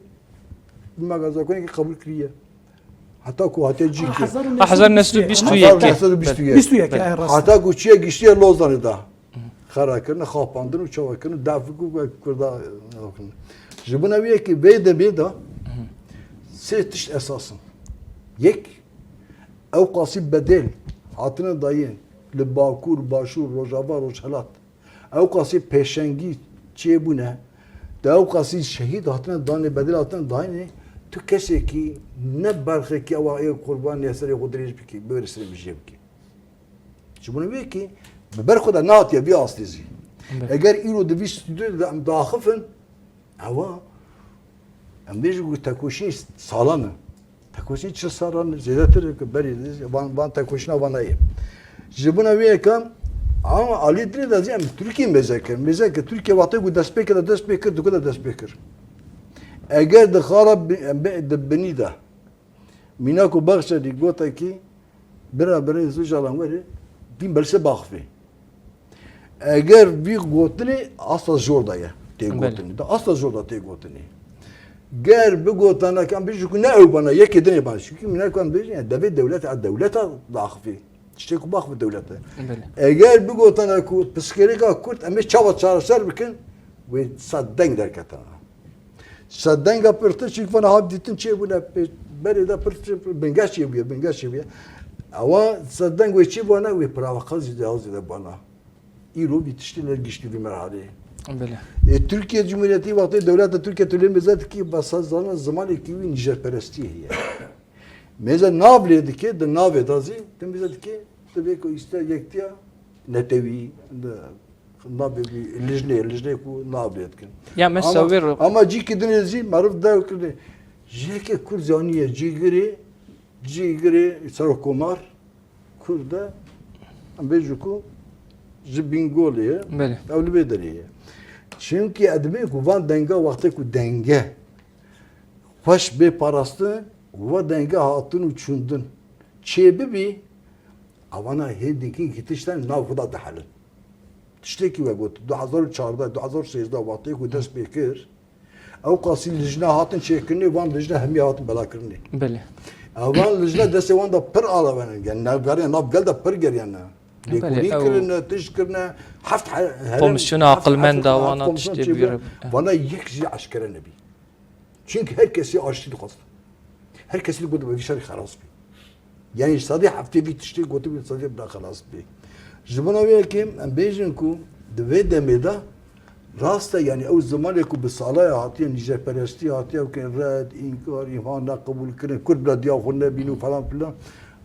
vî magazagonekî qebûl kiriye. Heta ku hatiye cî ki. Hezar û neh sed û bîst û yek. Hezar û neh sed û bîst û yek. Bîst û yek, Belê. e, rast. Heta ku çiye giştiye Lozanê de. Xera kirin, xapandin û çawa kirin, def ku Kurda, e, kirin. Ji bona wê yekê vê demê de sê tişt esas in. Yek, ew qasî bedel hatine dayîn li Bakur, Başûr, Rojava, Rojhelat. Ew qasî pêşengî çêbûne, de ew qasî şehîd hatine danê, bedel hatine dayînê, tu kesekî ne berxekî ewa ê qurban ya serê xwe dirêj bikî, biwêrê serê bijê bikî. Ji bo wê kî bi ber xwe de nehatiye vî astê zî. Belê. Eger îro di vî stûdyoyê de em diaxifin, ewa em bêjin ku tekoşîn salan e. Tekoşîn çil salan e, zêdetir e ku berê de van, van tekoşîna van heye. Ji bona wê yeka, ama alî dinê de zî em Tirkiyê mêze kirin. Mêze kir, Tirkiye wextê ku destpê kir, dest pê kir, di ku de dest pê kir. Eger di xara bi-, bi-, di binî de Mîna ku baxçe dî gotekî bira birê Zucalan were, dîn belse baxfê. Eger vî gotinê asta zor da ye, tê Belê. gotinê. Da asta zor da tê gotinê. Ger bi gotanek em bêjin ku ne ew bana, yekê dinê bana. Çünkü mîna ku em bêjin, yani devê dewlet, a dewleta daxifê. Tiştê ku baxfê dewlete. Belê. Eger bi gotanek ku piskêrêka Kurd, em ê çawa çareser bikin, wê sed deng derketana. Sedenga pirtir, çünkü vana hab dîtin çêbûne, pê-, berê de pirtir, bingeş çêbûye, bingeş çêbûye. Ewa sedeng wê çi bana, wê pirava qal zî daha zêde bana. Îro vî tiştê ne giştî vî merhaleyê. Belê. E, Türkiye Cumhuriyeti wextê dewleta Türkiye tu lê mêze dikî, besa zana zimanekî wî nîjerperestî heye. Mêze nav lê dike, di navê de zî, tu mêze dike, tu bê ku îste yektiya netewî, di Nabê vî lijnê, lijnê ku nabê dikin. Ya me Ama, sewê re- ama cîkî dinê zî meriv dew kirine. Ji yekê Kurd zaniye cîgirê, cîgirê serokkomar Kurd e, em bêjin ku ji Bîngolê ye, Belê. ew li vê derê ye. Çimkî edimê ku van denga wextê ku denge xweş bê parastin, wa denga hatin û çûndin çê bibî, Evana hê dikin ki tiştên nav xwe de dihelin. Tiştekî we got, du hezar û çardeh, du hezar û sêzdeh wextê ku dest pê kir, ew qasî lijne hatin çêkirinê, van lijne hemî hatin belakirinê. Belê. Evan lijne destê wan de pir alawene, yani navberê nav gel de pir geriyene. Belê, Lêkolîn ew kirine, tişt kirine, heft he-, herem, Komîsyona heft, aqilmend heft, da heft wana komîsyon tiştê çêbûye. bîre. Vana yek jî eşkere nebî. Çünkü her kesî aştî dixwest. Her kesî digot, "Vî şerî xelas bî." Yanî sedî heftê vî tiştê gotibî, sedî bila xelas bê. Ji bona wê yekê em bêjin ku di vê demê de rast e, yanî ew zimanê ku bi salaya hatiye nîjeperestî hatiye ew ke red, înkar, îmha, neqebûlkirin, Kurd bila diya xwe nebîn û falan filan.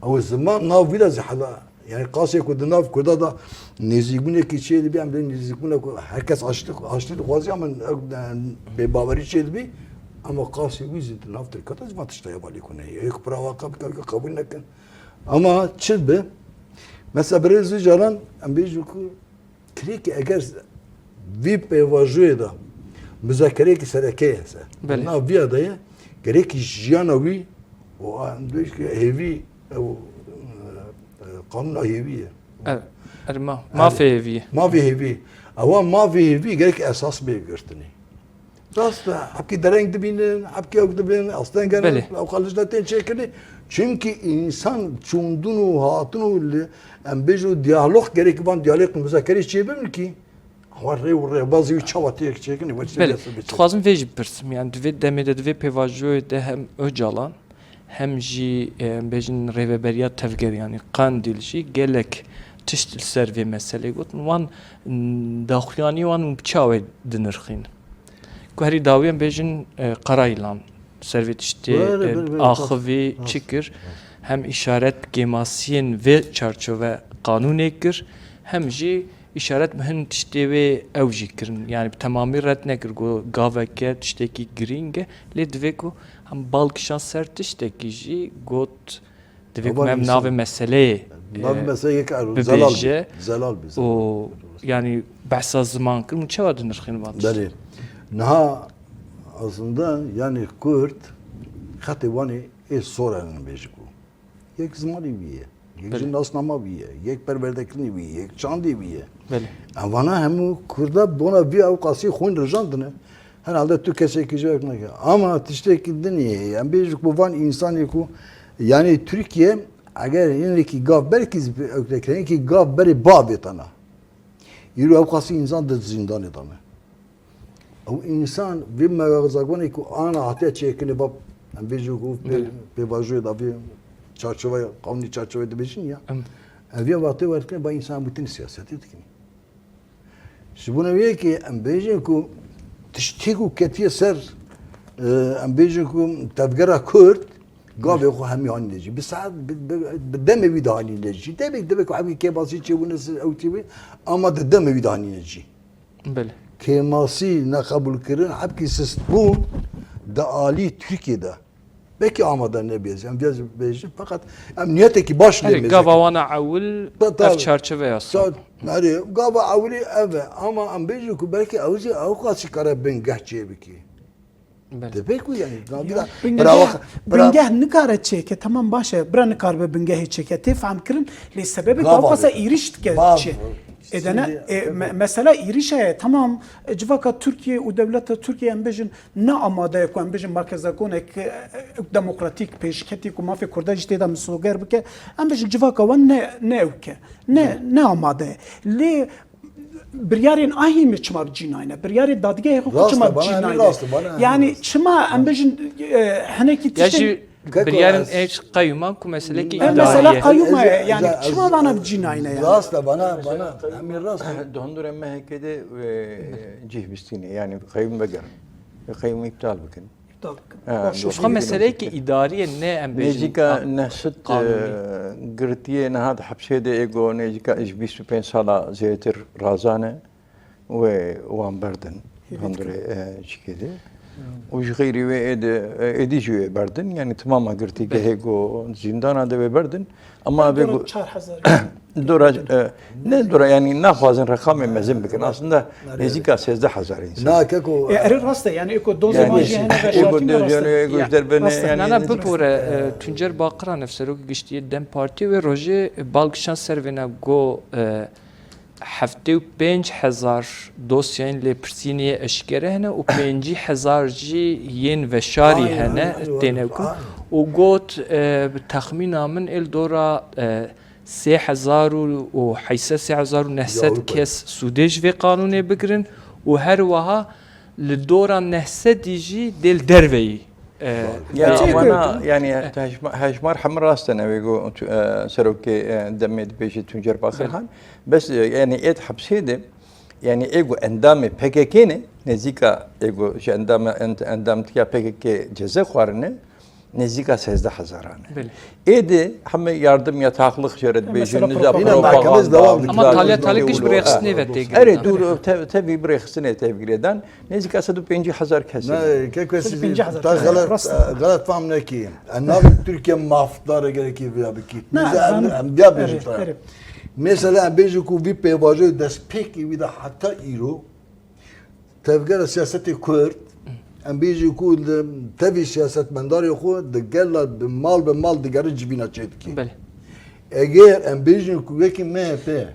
Ew ziman nav wî de zî hela, yanî qasê ku di nav Kurda de nêzîkbûnekî çê dibî, em dê nêzîkbûne ku her kes aştî, aştî dixwazî, em, ew, e, bêbawerî çê dibî, ama qasê wî zî di nav Tirka de zî van tişta hevalî ku neyê. Yek pira wa qe-, qe-, qebûl nekin. Ama çi bi? Mesela birêz wî caran em bêjin ku Tirkî eger vî pêvajoyê de muzakereyekî sereke ye se. Belê. Nav viya de ye, gerekî jiyana wî û a-, hêvî, ew, e, e, qanûna hêvî ye. Evet. Erê ma-, Yani, mafê hêvî ye. Mafê hêvî. Ewa mafê hêvî gerek esas bê girtinê. Rast e, hepkî dereng dibînin, hepkî ew dibin, asteng gerin, Belê. Ew xwe lijne tên çêkirinê. Çimkî însan çûndin û hatin û li, em bêjin diyalog gerek van diyalog muzakerê çêbibin kî, wa rê û rêbazî wî çawa tê çêkirinê, we çi Belê, diyalog bê çêkirinê. Dixwazim vê jî bipirsim, yani di vê demê de, di vê pêvajoyê de hem Ocalan, hem jî, e, em bêjin rêveberiya tevger, yanî Qandîl jî gelek tişt li ser vê meselê gotin. Wan, m, daxuyanî wan û bi çawa dinirxîn? Ku herî dawî em bêjin, e, Qarayilan ser vê tiştê, Bere, e, bere, bere, axivî rast, çi rast, kir? Rast. Hem îşaret kêmasiyên vê çarçove qanûnê kir, hem jî îşaret bi hin tiştê wê ew jî kirin. Yani bi temamî red nekir, got gaveke tiştekî girîng e. Lê divê ku em bal kişan ser tiştekî jî got, divê ku Ama em insan navê meseleyê, navê e, meseleyê yek er-, zelal bibêje bî. Zelal bî, û zelal. Yani behsa ziman kirin û çawa dinirxînin van tişt? Belê. Niha aslında yani Kurd xetê wan ê sor e, em bêjin ku yek zimanê wî ye, yek Belê. Jî nasnama wî ye, yek perwerdekirinê wî ye, yek çandê wî ye. Belê. Em vana hemû Kurda bona vî ewqasî xwîn rijandine. Herhalde tu kesekî ji wek neke. Ama tiştekî din ye, em bêjin ku van însanê ku, yani Tirkiye, eger hinekî gav belkî zî pê ew nekire, hinekî gav berê bavê tana. Îro ewqasî însan di zîndanê de ne. Ew însan vê mewqezagonê ku ana hatiye çêkirinê, ba em bêjin ku pê-, Belê. Pêvajoyê de vê çarçoveya, qanûnî çarçoveya dibêjin ya. Em. Ev ya wextê werdikin, ba însan hemû têne siyasetê dikin. Ji bona wê yekê em bêjin ku tiştê ku ketiye ser, e, em bêjin ku tevgera Kurd, gavê xwe hemî hanîne jî. Bi saet, bi, bi, bi demê wî de hanîne jî. Demê, demê ku hemî kêmasî çêbûne ser ew çêbû, ama di demê wî de hanîne jî. Belê. Kêmasî, neqebûlkirin, hepkî sistbûn di alî Tirkiyê de. Belkî amade nebêjin, em vêz bêjin, feqet em niyetekî baş lê Erê, gava wana ewil Ta-, ev tabii. Çarçoveya sor. Ta-, erê, gava ewilî ev e, ama em bêjin ku belkî ew jî ewqasî kare bingeh çêbikî. Belê. Dibê ku yani, Ya, bira, bingeh, bira, bira, bingeh nikare çêke, tamam baş e, bira nikaribe bingehê çêke, tê fehmkirin, lê sebebê Gava ewqasa bê. Îrîş dike Gava. Çi? Ê de ne, Şimdi, e, me-, mesela îrîş heye, tamam, e, civaka Tirkiye û dewleta Tirkiye em bêjin, ne amade ye ku em bêjin merkezagonek, e, e, demokratîk pêşketî ku mafê Kurda jî tê de misoger bike, em bêjin civaka wan ne, ne ewk e, ne, ne amade ye. Lê biryarên ahî me çima bi cî nayne? Biryarê dadgehê xwe Rast çima e, bi cî bana ne nayne? Rast e, bana ne Yani rast e. Çima em bêjin, e, hinekî Ya tiştên jî Keko biryarên ez ê qeyûman ku meselekî Em idarî mesela ye. Qeyûma ye, Ez, yani ez, çima vana bi cî nayne yani? Rast e, bana, bana, hemî rast e. Di hundirê M H K de, e, cih bistîne, yani qeyûm vegerin. Qeyûm îptal bikin. Tabii. Ha, Baş doğru. Xwe meseleyekî idarî ye, ne em bêjin Nêzîka a-, neh sed, qanûnî. E, girtiyê niha di hepsê de ê ku nêzîka ji bîst û pênc sala zêdetir razan e. Wê wan berdin hundirê, e, çikê de. Û ji xeyrî wê ê de, e, êdî jî wê berdin. Yani temama girtîgehê Belê. Ku zîndana de wê berdin. Ama Yani vê dora ku çar hezar. Dora, e, ne dora, yani naxwazin reqamê mezin bikin. Aslında Nerede? Nêzîka sêzdeh hezar insan. Na, keko, E, erê rast e, yani eko dozê Yani, ma jî hene eko veşartî me dozê rast e. Eko Ya, ji derbê ne, rast e. yani, Na, na, nêzîka bipore, e, Tuncer Bakran, ev serokê giştî yê dem Partî wê rojê, e, balkişan ser vêna go, e, heftê û pênc hezar dosyayên lêpirsînê yê eşkere hene û pêncî hezar jî yên veşarî Aynen, hene aynen, têne aynen. Ku. Aynen. Û got, e, bi texmîna min ê li dora, e, sê hezar û, û heyşt sed, sê hezar û neh sed Ya, kes sûdê ji vê qanûnê bigirin û her wiha li dora neh sedî jî dê li derveyî E, Ya, Çi wana, kurdun? Yani, hejma-, hejmar hemû rast in, ew ê ku, e, serokê, e, demê dibêje Tuncer Bakirhan. Bes, e, yani, êd hepsê de, yani, ê ku endamê P K K ne, nêzîka ê ku ji endama-, end-, endamtiya P K K ceze xwarine, nêzîka sêzdeh hezaran e. Belê. Ê de hemî yardım, yataklık jê re dibêjin, mesela niza propaganda. Yine mahkememiz devam ediyor. Ama taliya talik iş birêxistinê ve tê girêdan. Erê, dur, te-, tevî birêxistinê tevgirêdan. Nêzîka sed û pêncî hezar kes ne. Ne, kek ve siz ta xelet, xelet fam nekî. Navê Türkiye mafdar gerekî vîya bikî. Ne, mesela em, em diya bêjin ta. Mesela em bêjin ku vî pêvajoyê destpêkî wî de heta îro tevgera siyasetê Kurd, em bêjin ku li tevî siyasetmendarê xwe di gela bi mal bi mal digerin civîna çêdikî. Belê. Eger em bêjin ku wekî M H P, Ev,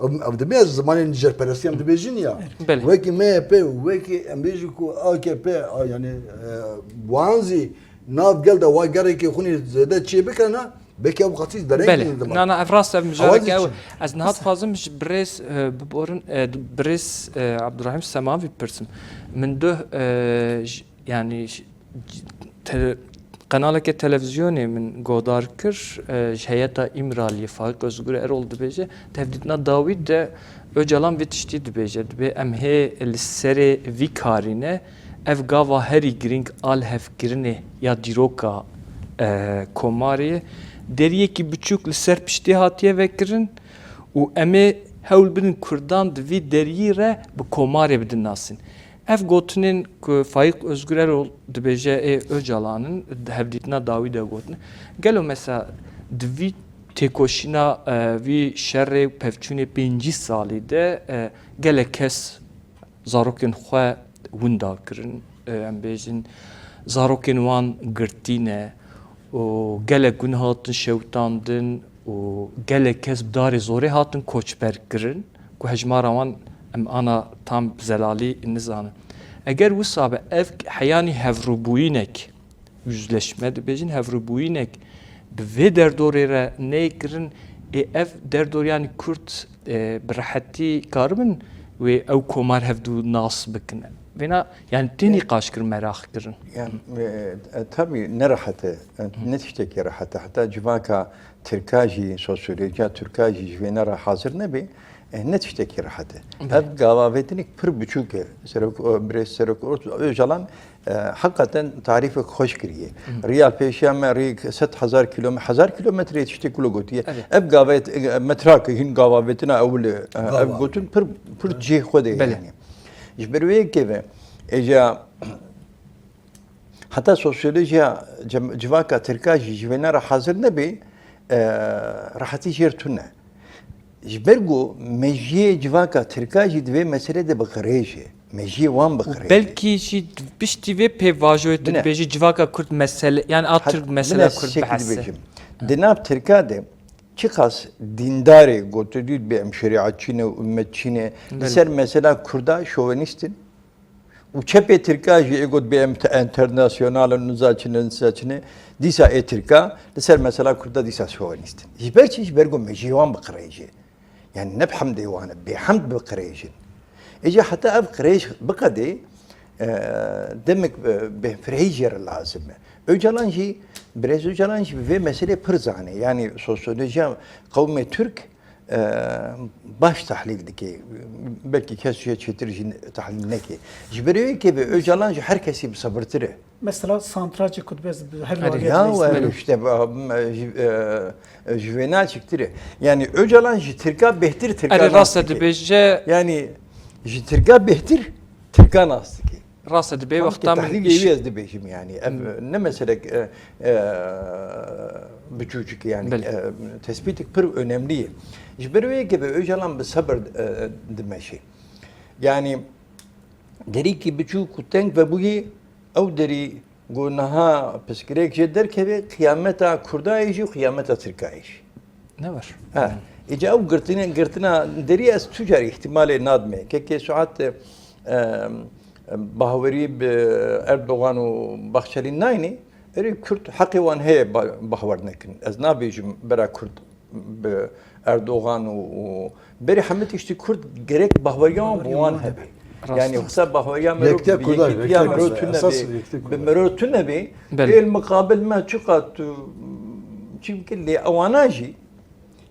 ev dibê ez zimanê nijerperestî em dibêjin ya. Belê. Wekî M H P, wekî em bêjin ku A K P, a, yani, e, wan zî nav gel de wa gerekê xwe nê zêde çê bikirina, belkî ev xatî dereng Belê. Din dima. Na, na, ev rast ev mijarek ew. Ez niha dixwazim ji birêz, e, biborin, e, birêz, e, Abdurrahim Semavi bipirsim. Min duh, e, j-, yani, j-, te-, qenaleke televîzyonê min godar kir, e, ji heyeta Îmraliyê Faîq Ozgur Erol dibêje, di hevdîtina dawî de Ocalan vê tiştî dibêje, dibê em hê li serê vî karî ne, ev gava herî girîng a lihevkirinê ya dîroka, e, Komarê ye. Deriyekî biçûk li ser piştê hatiye vekirin û em ê hewl bidin Kurdan di vî deriyî re bi Komarê bidin nasîn. Ev gotinên ku Faîq Ozgur Erol dibêje ê Ocalan in, di hevdîtina dawî de gotin. Gelo mesela di vî têkoşîna, e, vî şerê û pevçûnê pêncî salî de, e, gelek kes zarokên xwe winda kirin, e, em bêjin zarokên wan girtî ne û gelek gund hatin şewitandin û gelek kes bi darê zorê hatin koçber kirin, ku hejmara wan em ana tam bi zelalî nizanin. Eger wisa be, ev heyanî hevrûbûyînek, yüzleşme dibêjin, hevrûbûyînek bi vê derdorê re neyê kirin, ê ev derdor, yani Kurd, e, bi rehetî karibin wê ew komar hevdû nas bikin. Vêna, yani tê nîqaş kirin, meraq kirin. Yani, e, e, tabii ne rehet e, e, ne tiştekî rehet e. Heta civaka Tirka jî, sosyolojiya Tirka jî ji vê ne re hazir nebe, e, ne tiştekî rehet e. Belê. Ev gavavêtinek pir biçûk e. Serok, o, birêz Serok O-, Ocalan, e, heqeten tarîfek xweş kiriye. Hı. Riya pêşiya me rî sed hezar kilome-, hezar kilometre tiştê kulo gotiye. Evet. Ev gavet, e, metrake hîn gavavêtina ewil e, e, ev gotin pir, pir cihê xwe de ye. Belê. Yani. Ji ber wê yekê ve, êca Heta sosyolojiya cem-, civaka Tirka jî ji vê ne re hazir nebe, e, rehetî jêr tune. Ji ber ku mejiyê civaka Tirka jî di vê meselê de bi qirêj e. Mejiyê wan bi qirêj e. Belkî jî piştî vê pêvajoyê tu dibêjî civaka Kurd mesele, yani a Tirk mesela Kurd behs e. Dibêjim. Di nav Tirka de çiqas dîndarê, ku tu dî dibê em şerîetçî ne û ummetçî ne, li ser mesela Kurda şovenîst in. Û çepê Tirka jî ê got bê em te-, enternasyonal in, niza çi ne, niza çi ne, dîsa ê Tirka li ser mesela Kurda dîsa şovenîst in. Ji ber çi? Ji ber ku mejiyê wan bi qirêj e. Yani ne bi hemdê wan e, bê hemd bi qirêj in. Êca heta ev qirêj biqedê, e, demek, e, bêhfirehî jê re lazim e. Ocalan jî, Birêz Ocalan jî bi vê meselê pir zane. Yani sosyolojiya qewmê Tirk e, baş tahlîl dike. Belkî kes jê çêtir jî tahlîl neke. Ji ber wê yekê ve Ocalan ji her kesî bi sebirtir e. Mesela santraçê ku dibê bi her Erê, wadiya ya, dibê e, îstîmar. Işte, ba-, m-, ji, e, ji vê naçiktir e. Yani Ocalan ji Tirka bêhtir Tirka nas dike. Erê, rast e, dibêje. Yani ji Tirka bêhtir Tirka nas dike. Rast e, dibê wexta min tahlîlê wî ez dibêjim, yani ev ne meselek, e, e, biçûçik, yani, e, tespîtek pir önemlî ye. Ji ber wê yekê ve Ocalan bi sebir, e, dimeşe. Yani derîkî biçûk û teng vebûyî, ew derî ku niha pirsgirêk jê derkeve, qiyameta Kurdayê jî û qiyameta Tirkayê jî. Ne var. Ha. Îca ew girtine, girtina derî ez tu car îhtimalê nadime. Kekê Suat, e, e, bahwerî bi Erdogan û Baxçelî nayne, erê Kurd heqê wan heye ba-, bahwer nekin. Ez nabêjim bera Kurd bi Erdogan û, û berê hemî tiştî Kurd gerek bahweriya wan bi wan hebe. Rast. Yani, xisa bahweriya mero, yektiya Kurdan, yektiya mero tune be, esas yektiya Kurdan. Bi mero tune be, belê, êl muqabil me çiqa tu çi bikir lê ewana jî,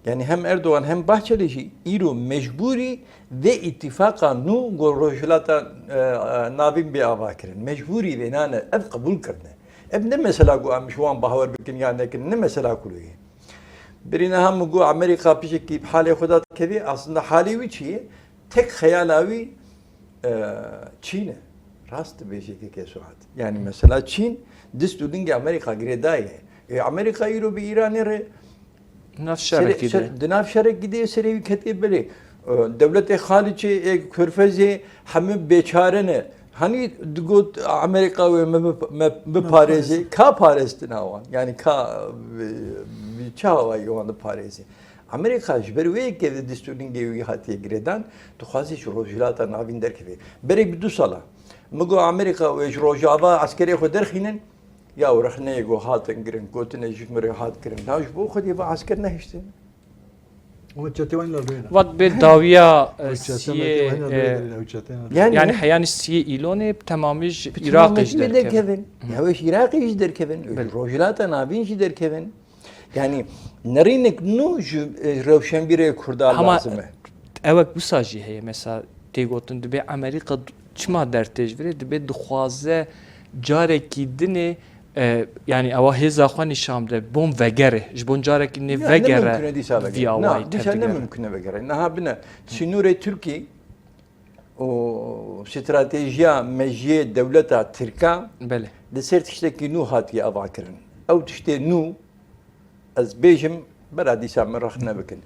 yani hem Erdogan hem Bahçeli jî îro mecbûrî vê îtîfaqa nû ku Rojhilata, e, e, Navîn bê ava kirin. Mecbûrî vê nane, ev qebûl kirine. Ev ne mesela ku em ji wan bawer bikin ya nekin, ne mesela ku ye. Birî niha min got Amerîka pişekî bi halê xwe de dikevê, aslında halê wî çi ye? Tek xeyala wî, e, Çîn e. Rast dibêje keke Suat. Yani mesela Çîn dist û dingê Amerîka girêdayî ye. E, Amerîka îro bi Îranê re nav şerekî de, ser, di nav şerekî de serê wî ketê belê. E, dewletê Xalîçê, ê Körfezê hemû bêçare ne. Hanî digot Amerîka wê me bi-, me biparêze, ka parêstina wan? Yani ka bi, bi çi awayî wan diparêze? Amerîka ji ber wê yekê di dest û lingê wî hatiye girêdan, dixwaze ji Rojhilata Navîn derkeve. Berê bi du sala. Min got Amerîka wê ji Rojava eskerê xwe derxînin, ya rexneyê ku hatin kirin, gotine ji min re hat kirin. Na ji bo Xwedê va esker nehiştin. Ama çete wan la bêne. Vat bê dawiya, e, Ew çete siyê, me wayne e, bêne, ew çete ne. Yani, yani heyanî siyê îlonê bi temamî ji Iraqê jî derkevin. Hı. Ya wê ji Iraqê jî derkevin, belê, Rojhilata Navîn jî derkevin. Yani nerînek nû ji, e, rewşenbîrê Kurda lazim e. Ew ek wisa jî heye. Mesela tê gotin dibê Amerîka çima dertê ji virê, dibê dixwaze carekî dinê, e, yani ewa hêza xwe nîşan bide, bon vegere, ji bon carekî nê vegere. Ya, ne mimkun e dîsa vegere. Vî awayî tevdigere. Na, dîsa ne mimkun e vegere. Niha bine, sînorê Tirkî û stratejiya mejiyê dewleta Tirka, belê, li ser tiştekî nû hatiye avakirin. Ew tiştê nû, ez bêjim, bera dîsa min rex nebikin.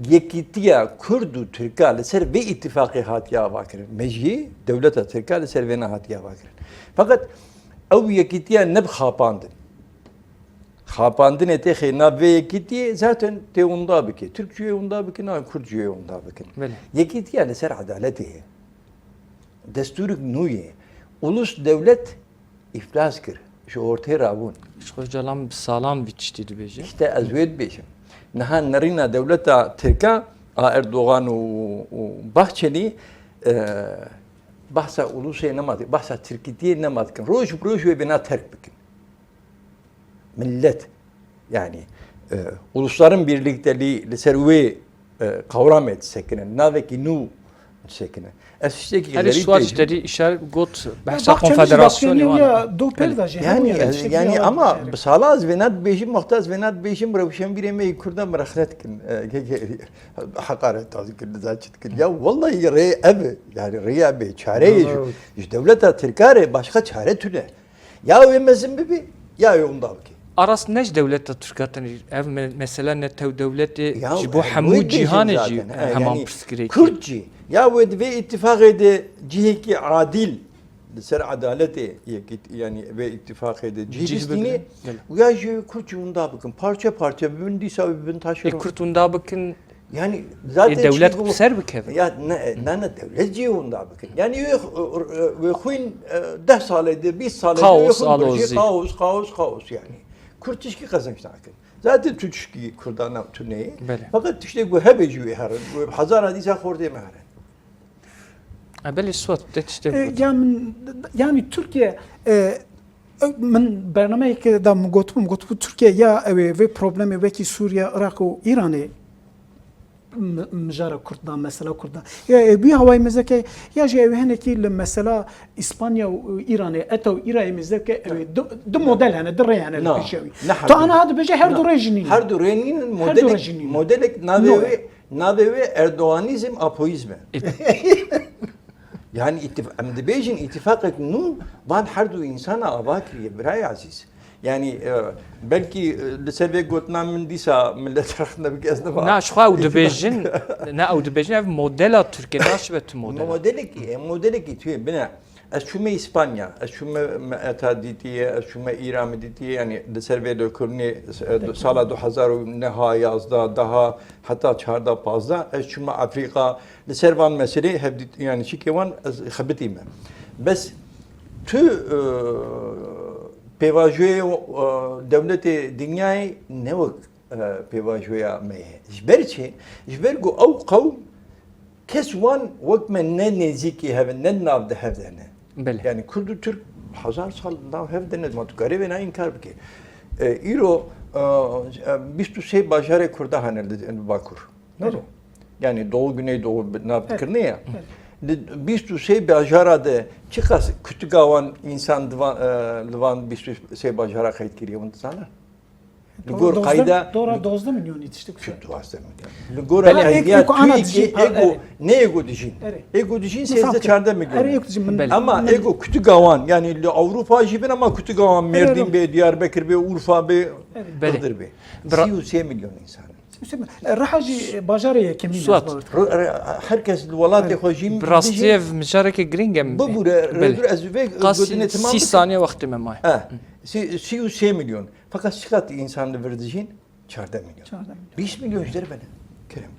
Yekîtiya Kurd û Tirka li ser vê îtîfaqê hatiye avakirin. Mejiyê dewleta Tirka li ser vêna hatiye avakirin. Feqet ew yekîtiya ne bi xapandin. Xapandinê têxê nav vê yekîtiyê zaten tê winda bike. Tirk jî wê winda bikin, an Kurd jî wê winda bikin. Belê. Yekîtiya li ser edaletê ye. Destûrik nû ye. Ulus dewlet îflas kir. Ji ortê rabûn. Ji xwe calan bi salan vî tiştî dibêje. Îşte ez wê dibêjim. Niha nerîna dewleta Tirka a Erdogan û, û Bahçelî, e, behsa ulusê nema dikin, behsa Tirkîtiyê nema dikin. Roj bi roj wê bêna terk bikin. Millet, yani, e, Ulusların Birlikte li, li ser wê, e, qewramê disekinin, navekî nû disekinin. Ez tiştekî xerîb Suat bêjim. Ji derî îşar got, ya behsa konfederasyonê wan. Ya do pêr de jî, yani, hemû yani, ama bi sala ez vêna dibêjim, wexta ez vêna dibêjim, rewşenbîrê me yê Kurda min rexne dikin. E, ke, ke, heqaret dikin, niza çi dikin. Ya, wellahî rê ev e. Yani, rêya bê çare ye. Ji, ji dewleta Tirka re başka çare tune. Ya wê mezin bibe, ya wê winda bike. Aras ne ji dewleta Tirka tenê, ev me-, mesela netew dewletê ya, ji bo hemû cîhanê jî heman pirsgirêk e. Kurd jî, ya wê di vê îtîfaqê de cihekî adîl, li ser edaletê yekî, yani vê îtîfaqê de cih bistînê, û ya jî Kurd jî winda bikin. Parçe parçe bibin, dîsa bibin taşeron. Ê Kurd winda bikin, yani, zaten dewlet bi ser bikeve. Ya, ne, ne, ne, dewlet jî winda bikin. Yani, wê, wê xwîn, e, deh salê de, bîst salê de, kaos, wê xwîn birjî, alozî. Kaos, kaos, kaos yani. Kurd tişkî qezenç nakin. Zaten tu tişkî Kurdan tune ye. Belê. Fakat tiştê ku hebe jî wê herin. Wê bi hezara dîsa xortê me herin. E, belê Suat, te tiştek got. E, ya min, yani Türkiye, e, Ew, min bernameyeke de min gotibû, min gotibû Tirkiye ya ew ê vê problemê wekî Sûriye, Iraq û Îranê mi-, mijara Kurd da, mesela Kurd da. Ya ew bî hawayî mezeke, ya jî ew ê hinekî li mesela Îspanya û Îranê, eta û Îrayê mezeke ew ê du, du model hene, du rê hene li pêşiya wî. Tu aniha dibêje her du rê jî nîn. Her du rê nîn, modelek, modelek navê wê, navê wê Erdoganîzm, Apoyîzm e. E, Yani îtif-, em dibêjin îtîfaqek nû van her du însana ava kiriye, birayê ezîz. Yani, e, belkî, e, li ser vê gotina min dîsa millet rex nebike, ez nima. Na, ji xwe ew dibêjin, ne ew dibêjin, ev modela Tirkiye, naşibe tu modela. Modelekî, e, modelekî tu ye, bine. Ez çûme Îspanya, ez çûme me eta dîtiye, ez çûme Îran min dîtiye, yani li ser vê lêkolînê, e, sala du hezar û neh, yazdeh, deh, heta çardeh, pazdeh, ez çûme Afrîka, Li ser van meselê hevdît-, yani çikê wan ez xebitî me. Bes tu, e, pêvajoyê, e, dewletê dinyayê ne wek, e, pêvajoya me ye. Ji ber çi? Ji ber ku ew qewm Kes wan wek me ne nêzîkî hev in, ne di nav de hev de ne. Belê. Yani Kurd û Türk hezar sal nav hev de ne, ma tu karê vê ne înkar bike. E, îro, e, bîst û sê bajarê Kurda hene li, li Bakur. Ne? Evet. Yani Doğu, Güneydoğu nav Evet. kirine ya. Di bîst û sê bajara de çiqas kutika wan însan di van, e, li van bîst û sê bajara qeyd kiriye, hûn dizane? Li gor qayda Dora dozdeh milyon yetiştik. Çi duwazdeh milyon. Li gor Belê. qayda Eko ana TÜİK'ê dijî pa- ego, evet. Ne ego dijîn? Evet. Ego dijîn Nifam sêzdeh çardeh Erê milyon. eko dijîn min- Belê. Ama min- ego kutika wan, yani li Avrupa jî bin ama kutika wan, Merdîn evet. Be, Diyarbekir Be, Urfa Be, Belê. Iğdır Be. Bra- Sî û sê milyon insan. Hüseyin, e, Raha jî, e, bajarê yekemîn Suat. ez bawer. Ro- re- Herkes li welatê xwe jî Bi rastî ev mijareke girîng e. Bibûre, Belê. rêdur ez vê Qasî gotinê temam sî bikim. Saniye wextê me maye. Ha, sî, sî û sê milyon. Fakat çiqas insan li vir dijîn? Çardeh milyon. Çardeh milyon. Bîst milyon ji derve ne. Kerem.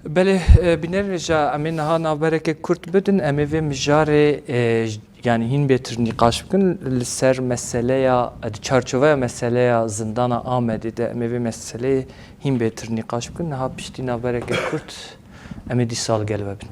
Belê, e, bînerê ja em ê niha navbereke kurt bidin, em ê vê mijarê, e, yani hîn bêtir nîqaş bikin li ser meseleya, e, di çarçoveya meseleya zindana Amedê de em ê vê meseleyê hîn bêtir nîqaş bikin. Niha piştî navbereke kurt em ê dîsa li gel we bin.